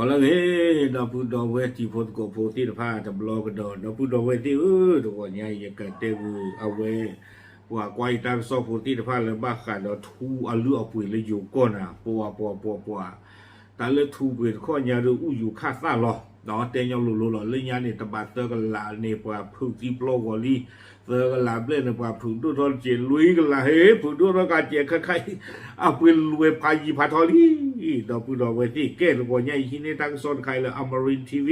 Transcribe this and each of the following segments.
လၢအဂ့ၤ ဒီပုၢ်ဒီဝဲၢ်တံၤဖိသကိးဖိသ့ၣ်တဖၣ်တဘျီကဒီး ဒီပုၢ်ဒီဝဲၢ်သ့ၣ်ဧၢ တဂီၤညါအံၤယကတဲဂုာ်အဝဲ ပှၤကွၢ်ယတၢ်ကစီၣ်ဖိသ့ၣ်တဖၣ်လၢဘၣ်ဃးဒီးထူအလုၢ်အပှ့ၤလၢယိၤကီၢ်နၤ ပှၤပှၤပှၤပှၤ တၢ်လၢထူပှ့ၤတခီညါဒီး အိၣ်ယူၤခၣ်သၣ်လီၤ ဒီးတဲညီလိၤလိၤလီၤ လၢညါန့ၣ် တဘးသၢကလးန့ၣ် ပှၤဖုးသံပျီၢ်ဂီၤလံ သၢကလးဘျဲၣ်န့ၣ် ပှၤဖုးဒိၣ်ထီၣ်တကဲး လွံၢ်ကလးဟ့ ဖုးဒိၣ်ထီၣ်ကးကဲး ခဲခါအံၤ အပှ့ၤလွဲၤဖးယံၤဖးထီလံ ဒီပုၢ်ဒီဝဲၢ်သ့ၣ် ကဲတဂီၤညါအံၤဟံးန့ၢ်တၢ်ကစီၣ်တခါအံၤလၢ Amarin T V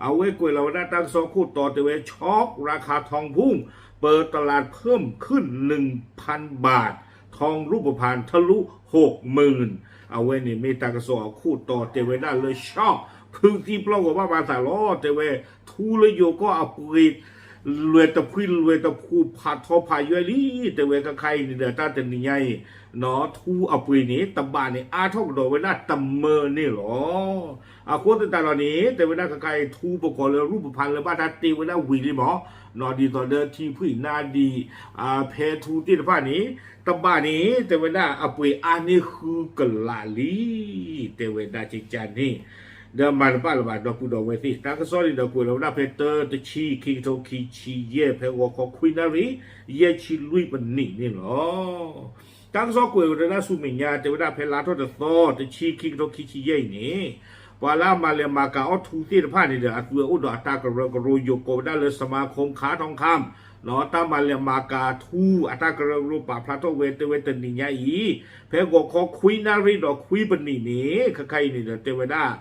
အဝဲကွဲးလီၤဝဲဒၣ်တၢ်ကစီၣ်ခိၣ်တီတဲဝဲ ช็อกราคาทองพุ่ง เปิดตลาดเพิ่มขึ้น หนึ่งพันบาท ทองรูปพรรณทะลุหกหมื่น အဝဲန့ၣ်မ့ၢ်တၢ်ကစီၣ်အခိၣ်တီတဲဝဲဒၣ်လၢ ช็อก ဖုးသံပျီၢ်ဂီၤဘၣ်မၤသးလီၤ တဲဝဲ ထူလၢယိၤကီၢ်အပှ့ၤ လွဲၤတဖှံလွဲၤတဖှူဖးထီဖးယွဲလံ တဲဝဲခဲခါအံၤန့ၣ်ဒီး တၢ်တနံၤညါအံၤ ထူအပှ့ၤန့ၣ် တဘးန့ၣ် အါထီၣ်ကဒီးဝဲဒၣ်တမၢန့ၣ်လီၤ အဃိသတးဒီးန့ၣ် တဲဝဲဒၣ်ခဲခါအံၤ ထူပကိးလၢ รูปพรรณ လၢဘၣ်တၢ်တ့ဝဲဒၣ်ဝံၤလံမး ဒ်သိးဒီးထံဖှံၣ်နါဒံး ဖဲထူသ့ၣ်တဖၣ်န့ၣ် တဘးန့ၣ် တဲဝဲဒၣ်အပှ့ၤအါန့ၢ်ဃုကလးလံ တဲဝဲဒၣ်ကကန့ၣ် ဒီးမၤတဘၣ်လၢၤဘၣ် ဒီပုၢ်ဒီဝဲၢ်သ့ၣ် တၢ်ကစီၣ်န့ၣ်ဒီးကွဲးလီၤဝဲဒၣ်ဖဲတၢ တဆံ ခံကထိခံဆံယဲၢ် ဖဲဂီၤခီခွံနၣ်ရံၣ် ယဲၢ်ဆံလွံၢ်ပနံးန့ၣ်လီၤ တၢ်ကစီၣ်ကွဲးဝဲဒၣ်ဆူမဲာ်ညါ တဲဝဲဒၣ်ဖဲလါထီၣ်တသီ တဆံ ခံကထိခံဆံယဲၢ်အံၤန့ၣ် ပှၤလၢအမၤလဲၤမၤကၤအီၣ်ထူသ့ၣ်တဖၣ်န့ၣ်ဒီး အသုဝဲအိၣ်ဒီးအတၢ်ကရၢကရိ ယိၤကိးဝဲဒၣ်လၢ สมาคมค้าทองคำ တၢ်မၤလဲၤမၤကၤထူ အတၢ်ကရၢကရိပာ်ဖျါထီၣ်ဝဲ တဲဝဲတနံၤညါအံၤ ဖဲဂီၤခီခွံနၣ်ရံၣ်ဒီးခွံပနံးန့ၣ် ခဲခါအံၤန့ၣ်ဒီးတဲဝဲဒၣ်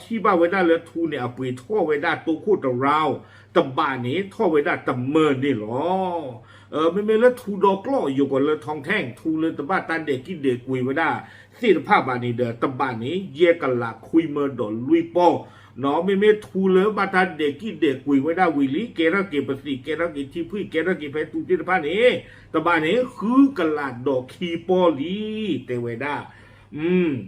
ထံၣ်ဘၣ်ဝဲဒၣ်လၢထူန့ၣ် အပှ့ၤထီၣ်ဝဲဒၣ်တိခိၣ်တရၣ် တဘးန့ၣ် ထီၣ်ဝဲဒၣ်တမၢန့ၣ်လီၤ မ့မ့ၢ်လၢထူဒီကျီၢ် ယိၤကိးလၢ ทองแท่ง ထူလၢတဘၣ်တၢ်ဒဲးကံၣ်ဒဲးကွံာ်ဝဲဒၣ်သ့ၣ်တဖၣ်ဘၣ်န့ၣ်ဒီး တဘးန့ၣ် ယဲၢ်ကလးခွံမၢဒီးလွံၢ်ပီၢ် မ့မ့ၢ်ထူလၢဘၣ်တၢ်ဒဲးကံၣ်ဒဲးကွံာ်ဝဲဒၣ်ဝံၤလံ ကဲထီၣ်က့ၤပသံး ကဲထီၣ်က့ၤထံဖှံၣ် ကဲထီၣ်က့ၤဖဲထူသ့ၣ်တဖၣ်န့ၣ် တဘးန့ၣ် ဃုကလးဒီးခံပီၢ်လံ တဲဝဲဒၣ်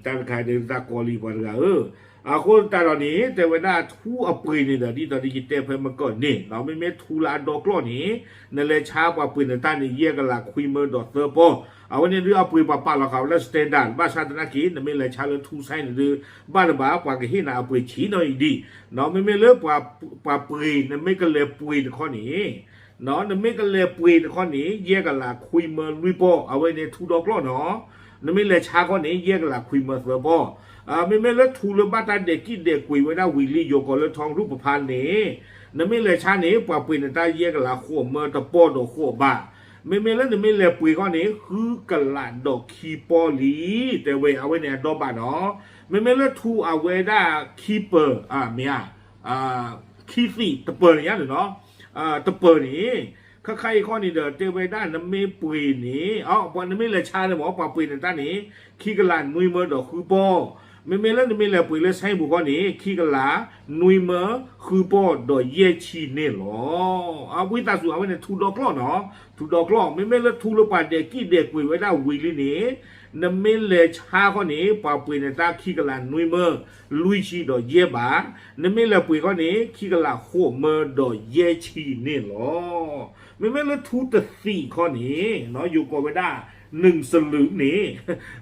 တၢ်တခါဒ်တၢ်ကီလံပှၤတဂၤဧၢ, အဃိသတးဒီးန့ၣ် တဲဝဲဒၣ်ထူအပှ့ၤန့ၣ်ဒီး ဒ်သိးဒီးယတဲဖဲမကၢၢ်န့ၣ် မ့မ့ၢ်ထူလၢအဒီကျီၢ်န့ၣ် နလဲၤဆါပှၤပှ့ၤနတၢ်န့ၣ် ယဲၢ်ကလးခွံမၢဒီးသၢပီၢ်, အဝဲန့ၣ်ဒုးအပှ့ၤပှၤပာ်လီၤဃာ်ဝဲလၢ standard ဘၣ်ဆၣ်သနာ်က့ နမ့ၢ်လဲၤဆါလၢထူဆိုင်န့ၣ်ဒုး ဘၣ်တဘၣ် ပှၤကဟ့ၣ်နၤအပှ့ၤဆံးနီၤအံၤဒံး, မ့မ့ၢ်လၢ ပှၤပှ့ၤ နမ့ၢ်ကလဲၤပှ့ၤတခီန့ၣ် နမ့ၢ်ကလဲၤပှ့ၤတခီန့ၣ် ယဲၢ်ကလးခွံမၢလွံၢ်ပီၢ် အဝဲန့ၣ်ထူဒီကျီၢ်နီၤ, နမ့ၢ်လဲၤဆါခီန့ၣ် ယဲၢ်ကလးခွံမၢသၢပီၢ်, မ့မ့ၢ်လၢထူလၢဘၣ်တၢ်ဒဲးကံၣ်ဒဲးကွံာ်ဝဲဒၣ်ဝံၤလံ ယိၤကိးလၢ ทองรูปพรรณ န့ၣ် နမ့ၢ်လဲၤဆါန့ၣ် ပှၤပှ့ၤနတၢ်ယဲၢ်ကလးဃိးမၢတပီၢ်ဒီးဃိးဘး, မ့မ့ၢ်လၢနမ့ၢ်လဲၤပှ့ၤခီန့ၣ် ဃုကလးဒီးခံပီၢ်လံ, တဲဝဲအဝဲန့ၣ်အဒီဘၣ်နီၤ, မ့မ့ၢ်လၢထူအဝဲဒၣ်ခံပၢၤ မ့ၢ်ဧါ ခံသံးတပၢၤန့ၣ်ညါန့ၣ်နီၤ, တပၢၤန့ၣ် ခဲခါအံၤခီန့ၣ်ဒီး တဲဝဲဒၣ်နမ့ၢ်ပှ့ၤန့ၣ် ပှၤနမ့ၢ်လဲၤဆါန့ၣ်မ့ၢ် ပှၤပှ့ၤနတၢ်န့ၣ် ခံကလးနွံမၢဒီးဃုပီၢ်, မ့မ့ၢ်လၢနမ့ၢ်လဲၤပှ့ၤလၢဆိုင်ပူၤခီန့ၣ် ခံကလးနွံမၢဃုပီၢ်ဒီးယဲၢ်ဆံန့ၣ်လီၤ. အဝံသးစူၤအဝဲန့ၣ်ထူဒီကျီၢ်နီၤ, ထူဒီကျီၢ် မ့မ့ၢ်လၢထူလၢပှၤဒဲးကံၣ်ဒဲးကွံာ်ဝဲဒၣ်ဝံၤလံန့ၣ် နမ့ၢ်လဲၤဆါခီန့ၣ် ပှၤပှ့ၤနတၢ်ခံကလးနွံမၢလွံၢ်ဆံဒီးယဲၢ်ဘး, နမ့ၢ်လဲၤပှ့ၤခီန့ၣ် ခံကလးဃိးမၢဒီးယဲၢ်ဆံန့ၣ်လီၤ. မ့မ့ၢ်လၢထူတသံးခီန့ၣ် ယိၤကိးဝဲဒၣ် နုာ်စလုးန့ၣ်,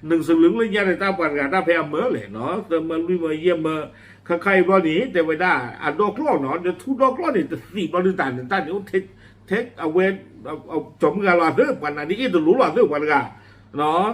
နုာ်စလုးလၢညါန့ၣ် တၢ်ပှၤတဂၤတၢ်ဖဲအမၢလဲၣ်, သၢမၢလွံၢ်မၢယဲၢ်မၢ, ခဲခါအံၤဘျီန့ၣ် တဲဝဲဒၣ် အဒီကျီၢ်နီၤ, ဒီးထူဒီကျီၢ်န့ၣ် တသံးဘျီဒုးတၢ်န့ၣ် တၢ်န့ၣ်အိၣ်ထဲအဝဲ ကၠီၤမုၢ်ဂၤလီၤသၢ ပှၤနၤဒ်အ့ၣ်တလိၤလီၤသၢ ပှၤတဂၤ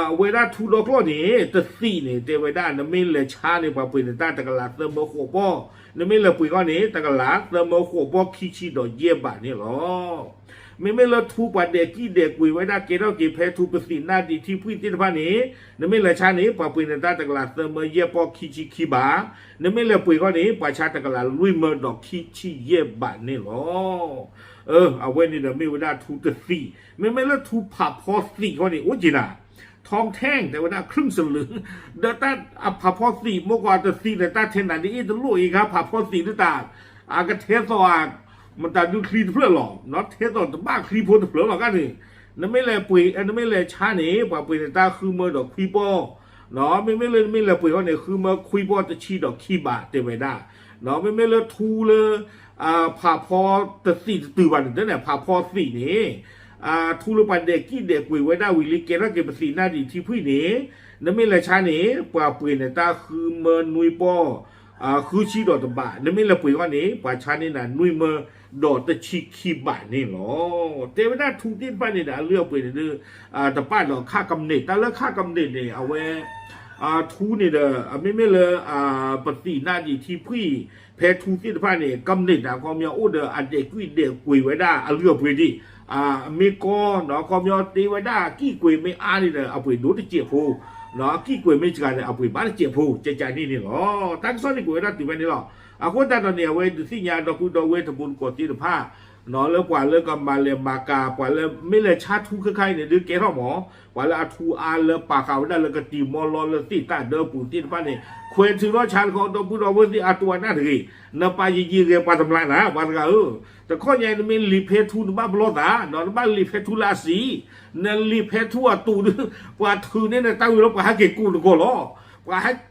အဝဲဒၣ်ထူဒီကျီၢ်န့ၣ် တသံးန့ၣ် တဲဝဲဒၣ် နမ့ၢ်လဲၤဆါန့ၣ် ပှၤပှ့ၤနတၢ်တကလးသၢမၢဃိးပီၢ်, နမ့ၢ်လဲၤပှ့ၤခီန့ၣ် တကလးသၢမၢဃိးပီၢ်ခံဆံဒီးယဲၢ်ဘးန့ၣ်လီၤ. မ့မ့ၢ်လၢထူပှၤဒဲးကံၣ်ဒဲးကွံာ်ဝဲဒၣ် ကဲထီၣ်က့ၤဖဲထူပသံးနါဒံးထံဖှံၣ်သ့ၣ်တဖၣ်န့ၣ် နမ့ၢ်လဲၤဆါန့ၣ် ပှၤပှ့ၤနတၢ်တကလးသၢမၢယဲၢ်ပီၢ်ခံဆံခံဘး, နမ့ၢ်လဲၤပှ့ၤခီန့ၣ် ပှၤဆါတကလးလွံၢ်မၢဒီးခံဆံယဲၢ်ဘးန့ၣ်လီၤ. အဝဲန့ၣ်ဒီးမ့ၢ်ဝဲဒၣ်ထူတသံး, မ့မ့ၢ်လၢထူဖးဖီသံးခီန့ၣ် အိၣ်က့ၤနၤ ทองแท่ง တဲဝဲဒၣ် ครึ่งสลึง, ဒီးတၢ်အဖးဖီသံးမ့ၢ်ကွၢ်တသံးန့ၣ် တၢ်ထဲနၤဒ်အ့ၣ်တလိၣ်အံၤခါ ဖးဖီသံးဒ်တၢ် အကထဲသိးဧါ, မတၤဒုချံတဖျၢၣ်လီၤ, ထဲသိးတဘၣ်ချံဖိတဖျၢၣ်လီၤဂၤန့ၣ်, နမ့ၢ်လဲၤပှ့ၤ နမ့ၢ်လဲၤဆါန့ၣ် ပှၤပှ့ၤနတၢ်ဃုမၢဒီးခွံပီၢ်, မ့မ့ၢ်လၢနမ့ၢ်လဲၤပှ့ၤခီန့ၣ် ဃုမၢခွံပီၢ်တဆံဒီးခံဘး တဲဝဲဒၣ်, မ့မ့ၢ်လၢထူလၢ ဖးဖီတသံးတတုၤဘၣ်န့ၣ် တဲန့ၣ် ဖးဖီသံးန့ၣ် ထူလၢပှၤဒဲးကံၣ်ဒဲးကွံာ်ဝဲဒၣ်ဝံၤလံ ကဲထီၣ်က့ၤပသံးနၢ်ဒံးထံဖှံၣ်န့ၣ်, နမ့ၢ်လဲၤဆါန့ၣ် ပှၤပှ့ၤနတၢ်ဃုမၢနွံပီၢ် ဃုဆံဒီးတဘး, နမ့ၢ်လဲၤပှ့ၤဃီန့ၣ် ပှၤဆါန့ၢ်နၤနွံမၢဒီးတဆံခံဘးန့ၣ်လီၤ. တဲဝဲဒၣ်ထူသ့ၣ်တဖၣ်န့ၣ်ဒီး အလုၢ်အပှ့ၤန့ၣ်ဒုး တပာ်ဒီးခးကမျၢၢ်, တၢ်လၢခးကမျၢၢ်န့ၣ် အဝဲ ထူန့ၣ်ဒီး မ့မ့ၢ်လၢ ပသံးနၢ်ဒံးထံဖှံၣ် ဖဲထူသ့ၣ်တဖၣ်န့ၣ် ကမျၢၢ်န့ၣ် အခီပညီအိၣ်ဒီးအဒဲးကွံာ်ဒဲးကွံာ်ဝဲဒၣ်အလုၢ်အပှ့ၤဒံး, မ့ၢ်ကီ အခီပညီတ့ဝဲဒၣ်ကံၣ်ကွံာ်မ့ၢ်အါန့ၣ်ဒီး အပှ့ၤဒိၣ်တစဲးဖိ, ကံၣ်ကွံာ်မ့ၢ်စှၤန့ၣ် အပှ့ၤဘၣ်တစဲးဖိ ကကန့ၣ်န့ၣ်လီၤ. တၢ်ကစီၣ်န့ၣ်ကွဲးဝဲဒၣ်တုၤဖဲန့ၣ်လီၤ. အဃိသတးဒီးန့ၣ် အဝဲဒုးသ့ၣ်ညါဒီပုၢ်ဒီဝဲၢ်တံၤသကိးသ့ၣ်တဖၣ် လၢပှၤလၢကမၤလဲၤမၤကၤ ပှၤလၢမ့ၢ်လဲၤဆါထူခဲခါအံၤန့ၣ် ဒုးကဲထီၣ်မး, ပှၤလၢအထူအါလၢပာ်ဃာ်ဝဲဒၣ်လၢကတံၤမီလီလၢသ့ၣ်တၢ်ဒၢပူၤသ့ၣ်တဖၣ်န့ၣ် ခွဲးထုးထီၣ်ဆါတခီ ဒီပုၢ်ဒီဝဲၢ်သ့ၣ်အါတူၢ်အနၢ်တဂ့ၤ, နပာ်ယံာ်ယံာ်ဂဲၤပှၤတမျါနၤ ပှၤတဂၤဧၢ, တခီညါအံၤနမ့ၢ်လံာ်ဖဲထူနဘၣ်ပလီၢ်သး, နဘၣ်လံာ်ဖဲထူလၢအစံ, နလံာ်ဖဲထူအတူးဒုး ပှၤထုးန့ၢ်နတၢ်ဝံၤလီၤ ပှၤဟဲက့ၤကူးနကိာ်လီၤ.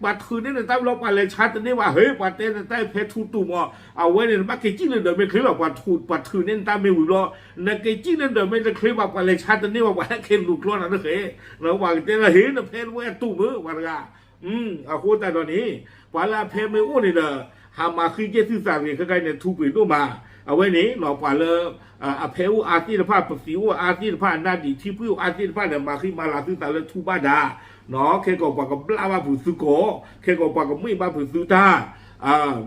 ပှၤထုးန့ၢ်နတၢ်ဝံၤလီၤ ပှၤလဲၤဆါတန့ၢ်ဘၣ် ဟ့ ပှၤတဲနတၢ်ဖဲထူတူးမး, အဝဲန့ၣ်နဘၣ်က့ၤစံၣ်လၢဒၢးမဲာ်ချ့လီၤ, ပှၤထုးန့ၢ်နတၢ်မ့ၢ်ဝံၤဘျီ, နက့ၤစံၣ်လၢဒၢးမဲာ်တချ့ဘၣ် ပှၤလဲၤဆါတန့ၢ်ဘၣ် ပှၤဟဲက့ၤလူၤကျီနၤတဃဲ, ပှၤကတဲလၢဟ့ၣ်နဖဲတဝဲအတူးမ့ၢ် ပှၤတဂၤ အဃိသတးဒီးန့ၣ် ပှၤလၢအဖဲမ့ၢ်အိၣ်န့ၣ်ဒီး ဟးမၤဃံက့ၤသုသးတဂ့ၤ ခဲခါအံၤန့ၣ် ထူပှ့ၤဒိၣ်မး, အဝဲန့ၣ် ပှၤလၢ အဖဲအိၣ်အါသ့ၣ်တဖၣ် ပသံးအိၣ်အါသ့ၣ်တဖၣ် နၢ်ဒံးထံဖှံၣ်အိၣ်အါသ့ၣ်တဖၣ်ဒီး မၤဃံမၤလၤသုသးလၢထူဘၣ်ဒၣ်, ခဲကီးပှၤကဘျၣ်ဘၣ်ဖုးသုကိး, ခဲကီးပှၤကမှံဘၣ်ဖုးသုတၢ်,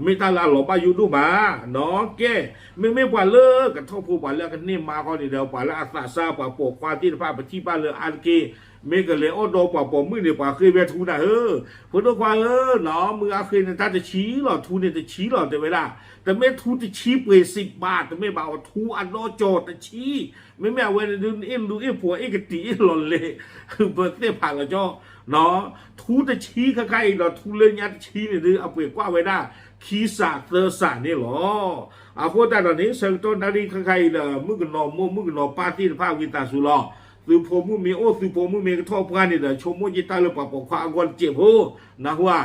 မ့ၢ်တၢ်လၢအလီၤဘၣ်ယိၣ်ဒိၣ်မး, ကဲ, မ့မ့ၢ်ပှၤလၢကထီၣ်ဖိ ပှၤလၢအကန့ၢ်မါဃီန့ၣ်ဒီး ပှၤလၢအသးစၢ် ပှၤပိာ်ခွါသ့ၣ်တဖၣ် ပထံၣ်ဘၣ်လၢအါတက့ၢ်, မ့ၢ်ကလဲၤအီၣ်ဒီးပှၤပိာ်မုၣ်န့ၣ် ပှၤဃ့ဖဲထူနၤဧၢ, ဖိဒိၣ်ခွါဧၢ, မုၢ်ဂၤဃ့နတၢ်တဆံလီၤ ထူန့ၣ်တဆံလီၤ တဲဝဲဒၣ်, တမ့ၢ်ထူတဆံပှ့ၤစံးဘၣ် တမ့ၢ်ဘၣ်အီၤ ထူအဒီကၠီတဆံ, မ့မ့ၢ်အဝဲန့ၣ်ဒုး အ့ၣ်လူအ့ၣ်ဖိ အ့ၣ်ကတံာ်အ့ၣ်လီၤလဲၤ ပသ့ၣ်ဖးလီၤကၠီ, ထူတဆံခဲခါအံၤဒီး ထူလၢညါတဆံန့ၣ်ဒုး အပှ့ၤကွၢ်ဝဲဒၣ် ခံစးသၢစးန့ၣ်လီၤ. အဃိသတးဒီးန့ၣ် ဆၢကတီၢ်နၣ်ရံၣ်ခဲခါအံၤဒီး မုၣ်ကနီၤမိၢ်မုၣ်ကနီၤပၢ်သ့ၣ်တဖၣ်ဝံသးစူၤလီၤ. သုးဖိမုၣ်မ့ၢ်အိၣ် သုးဖိမုၣ်မ့ၢ်ကထီၣ်ပှၢ်န့ၣ်ဒီး ဆိကမိၣ်က့ၤတၢ်လၢပှၤပိာ်ခွါအဂီၢ်တစဲးဖိ, နၢ်ဟူဧါ,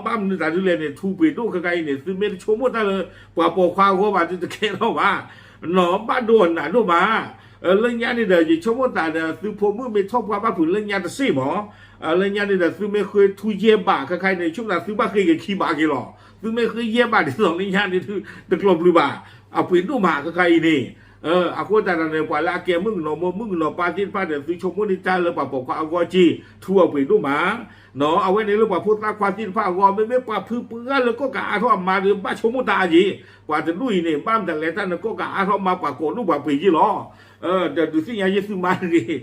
ဘၣ်မနုၤတၢ်ဒ်လဲၣ်န့ၣ် ထူပှ့ၤဒိၣ်ခဲခါအံၤန့ၣ် သုမ့ၢ်တဆိကမိၣ်တၢ်လၢ ပှၤပိာ်ခွါအဂီၢ်ဘၣ် သုတကဲထီၣ်ဘၣ်, ဘၣ်ဒိအနးဒိၣ်မး, လၢညါန့ၣ်ဒီး ယဆိကမိၣ်သးဒီး သုးဖိမုၣ်မ့ၢ်ထီၣ်ပှၢ်ဘၣ်ဖုးလၢညါတစ့ၢ်မး, လၢညါန့ၣ်ဒီး သုမ့ၢ်ဃ့ထူယဲၢ်ဘးခဲခါအံၤန့ၣ် ဆိကမိၣ်သးသုဘၣ်ဃ့က့ၤခံဘးက့ၤလီၤ. သုမ့ၢ်ဃ့ယဲၢ်ဘးဒ်သိးလၢညါန့ၣ် တကျိၤပျုၤဘၣ်, အပှ့ၤဒိၣ်မးခဲခါအံၤန့ၣ် အဃိသတးဒီးန့ၣ် ပှၤလၢအကဲမုၣ်ကနီၤမိၢ်မုၣ်ကနီၤပၢ်သ့ၣ်တဖၣ်ဒီး သုဆိကမိၣ်န့ၢ်တၢ်လၢပှၤပိာ်ခွါအဂီၢ်က့ၤ ထူအပှ့ၤဒိၣ်မး, အဝဲန့ၣ်လၢပှၤဖိသၣ်ခွါသ့ၣ်တဖၣ်အဂီၢ် မ့မ့ၢ်ပှၤဖုပှၢ်လၢကီၢ်ကအါထီၣ်အမါဒီး ဘၣ်ဆိကမိၣ်တၢ်အါက့ၤ, ပှၤတဒူၣ်အံၤန့ၣ် ဘၣ်မတၤလဲၣ်တၢ်နကီၢ်ကအါထီၣ်မါ ပှၤကိးဒိၣ်ပှၤပှ့ၤက့ၤလီၤ. ဒီးဒုးသ့ၣ်ညါယဲၢ်သုမါတဂ့ၤ,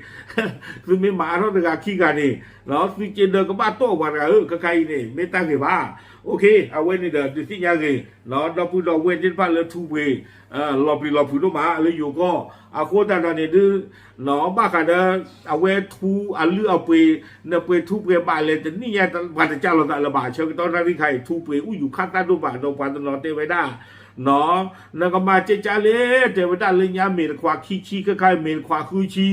သုမ့ၢ်မၤအါထီၣ်တဂၤခံဂၤန့ၣ် သုက့ဒၢကဘၣ်တီၢ်ပှၤတဂၤဧၢ ခဲခါအံၤန့ၣ် မ့ၢ်တၢ်ဂ့ၤဘၣ်. အဝဲန့ၣ်ဒီး ဒုးသ့ၣ်ညါဂ့ၤ ဒီပုၢ်ဒီဝဲၢ်သ့ၣ်တဖၣ်လၢထူပှ့ၤ လီၤပျံၤလီၤဖုးဒိၣ်မးလၢယိၤကီၢ်, အဃိသတးဒီးန့ၣ်ဒုး ဘၣ်ဃးဒီး အဝဲထူအလုၢ်အပှ့ၤ နပှ့ၤထူပှ့ၤဘးလဲၣ် တနံၣ်ညါပှၤတကးလိာ်သးလၢၤဘၣ် ဆၢကတီၢ်နၣ်ရံၣ်ခါအံၤ ထူပှ့ၤအူယူၤခးသၣ်ဒိၣ်မး ဒီးပှၤတနီၤတဲဝဲဒၣ် နကမၤကဲကါလဲၣ် တဲဝဲဒၣ်လၢညါမ့ၤတခွးခံဆံ ခဲခါအံၤမ့ၤတခွးဃုဆံ,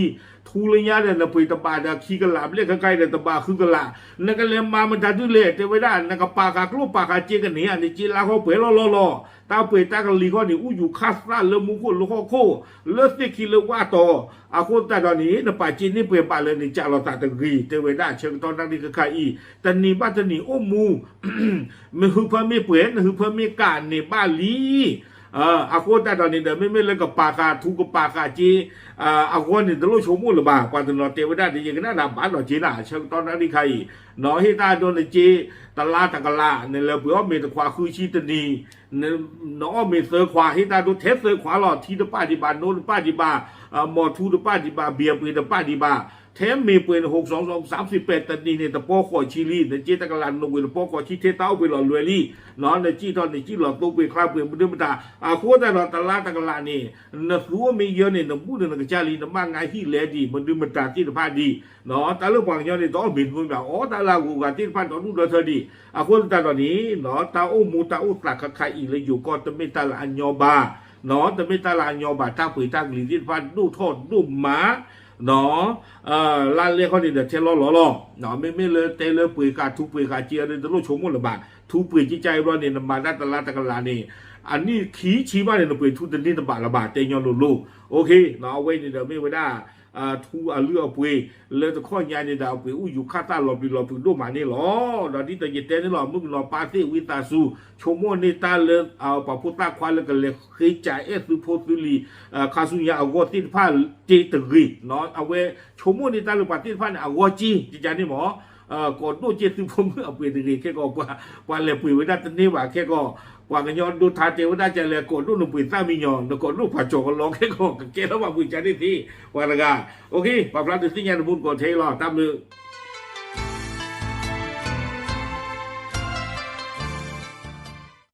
ထူလၢညါဒီး နပှ့ၤတဘးဒီးခံကလး ဘျဲၣ်ခဲခါအံၤဒီး တဘးဃုကလး, နကလဲၤမၤမတၤဒုလဲၣ် တဲဝဲဒၣ် နကပာ်ဃာ်ကျိၣ်ပာ်ဃာ်စ့ကန့ၢ်ဧါ နစ့လါဃီပှဲၤလီၤလီၤလီၤ, တၢ်ပှ့ၤတၢ်ကလံၤဃီန့ၣ် အူယူၤခးသၣ်လၢမူခိၣ်လၢဟီၣ်ခိၣ် လၢသ့ၣ်ခံလၢဝၣ်တီၤ, အဃိသတးဒီးန့ၣ် နပာ်စ့န့ၢ်ပှဲၤဘးလၢန့ၣ် ကးလိာ်သးတဂ့ၤ တဲဝဲဒၣ် ဆၢကတီၢ်နၣ်ရံၣ်ခဲခါအံၤ တနံၤဘၣ်တနံၤအိၣ်မူ မ့ၢ်ဟုဖၢမ့ၢ်ပှဲၤ နဟုဖၢမ့ၢ်ကးန့ၣ်ဘၣ်လံ. အဃိသတးဒီးန့ၣ်ဒီး မ့မ့ၢ်လၢကပာ်ဃာ်ထူကပာ်ဃာ်စ့ အဂီၢ်န့ၣ် တလိၣ်ဆိကမိၣ်လၢၤဘၣ် ပှၤတနီၤတဲဝဲဒၣ်ဒီး ယကနၣ်ဒၣ်ဘၣ်ဒီးစ့နၤ ဆၢကတီၢ်နၣ်ရံၣ်ခါအံၤ နဟ့ၣ်တၢ်ဒိနစ့ တလါတကလး နလဲၤပှ့ၤအီၣ်မ့ၤတခွးဃုဆံတနံၤ နအီၣ်မ့ၤသၢခွး ဟ့ၣ်တၢ်ဒိထဲသၢခွးလီၤ ထံတပာ်ဒံးဘၣ် နိတပာ်ဒံးဘၣ် မီၤထူတပာ်ဒံးဘၣ် ဘံၣ်အပှ့ၤတပာ်ဒံးဘၣ် ထဲမ့ၤပှ့ၤန့ၣ် ဟိးစီစီစၢ်ဖံးပဲတနံၤန့ၣ် တပီဃိးဆံလံ နစ့တကလးနိးကွံာ်တပီဃိးဆံ ထဲတၢ်အိၣ်ပှ့ၤလီၤလွဲလံ နစံၣ်ထီၣ်နစံၣ်လီၤသိပှ့ၤချါပှ့ၤမနုၤမတၤ အဃိသတးဒီးတလါတကလးန့ၣ် နသူအိၣ်မ့ၢ်ယၢန့ၣ် နဘူၣ်ဒီးနကစၢ်လံ နဘၣ်ငါဟံၣ်လဲဒံး မနုၤမတၤသ့ၣ်တဖၣ်ဒံး တၢ်လၢပှၤကညီန့ၣ် တအီၣ်မ့ၤတမံၤဘၣ် အီၣ်တၢ်လၢအဂုၤအဂၤသ့ၣ်တဖၣ်ဒီဒူၣ်ဒီထၢဒံး အဃိသတးဒီးန့ၣ် တၢ်အိၣ်မူတၢ်အိၣ်သးခဲခါအံၤလၢယိၤကီၢ် တမ့ၢ်တၢ်လၢအညီဘၣ် တမ့ၢ်တၢ်လၢအညီဘၣ် တၢ်ပှ့ၤတၢ်ကလံၤသ့ၣ်တဖၣ်ဒိၣ်ထီၣ်ဒိၣ်မး လါလဲခီန့ၣ်ဒီးထဲလီၢ်လီၤလီၤ မ့မ့ၢ်လၢတဲလၢပှ့ၤဃာ်ထူပှ့ၤဃာ်စ့အီၤဒီး တလိၣ်ဆိကမိၣ်လၢၤဘၣ် ထူပှ့ၤကကါအံၤဘျီန့ၣ် နမၤတၢ်တလါတကလးန့ၣ် အနံၣ်ခံဆံဘၣ်န့ၣ် နပှ့ၤထူတန့ၢ်တဘၣ်လၢၤဘၣ် တဲညီလိၤလိၤ. အဝဲန့ၣ်ဒီးမ့ၢ်ဝဲဒၣ် ထူအလုၢ်အပှ့ၤ လၢတခီညါန့ၣ်ဒီး အပှ့ၤအူယူၤခၣ်သၣ်လီၤပျံၤလီၤဖုးဒိၣ်မးန့ၣ်လီၤ. ဒီးဒ်သိးယတဲန့ၣ်လီၤ မုၣ်ကနီၤပၢ်သ့ၣ်ဝံသးစူၤ ဆိကမိၣ်န့ၢ်တၢ်လၢ ပှၤဖိသၣ်ခွါလၢကလဲၤဃ့ကးအဲၣ်သုဖိသုလံၤ ခါဆူညါအဂီၢ်သ့ၣ်တဖၣ်တ့ၢ်တဂ့ၤ. အဝဲဆိကမိၣ်န့ၢ်တၢ်လၢပှၤသ့ၣ်တဖၣ်န့ၣ် အဂီၢ်က့ ကကန့ၣ်မး ကိးဒိၣ်က့သုဖိမုၣ်အပှ့ၤတဂ့ၤခဲကီး ပှၤလဲၤပှ့ၤဝဲဒၣ်တန့ၢ်ဘၣ်ခဲကီး ပှၤကညီဒိထါတဲဝဲဒၣ်ကလဲၤကိးဒိၣ်နပှ့ၤသၣ်မံညီၤ နကိးဒိၣ်ပှၤကၠီၤကလီခဲကီး ကကဲထီၣ်ဘၣ်ပှ့ၤကန့ၣ်သ့ ပှၤတဂၤ. ပာ်ဖျါဒုးသ့ၣ်ညါတမူတကိးထဲအံၤလီၤ တၢ်ဘျုး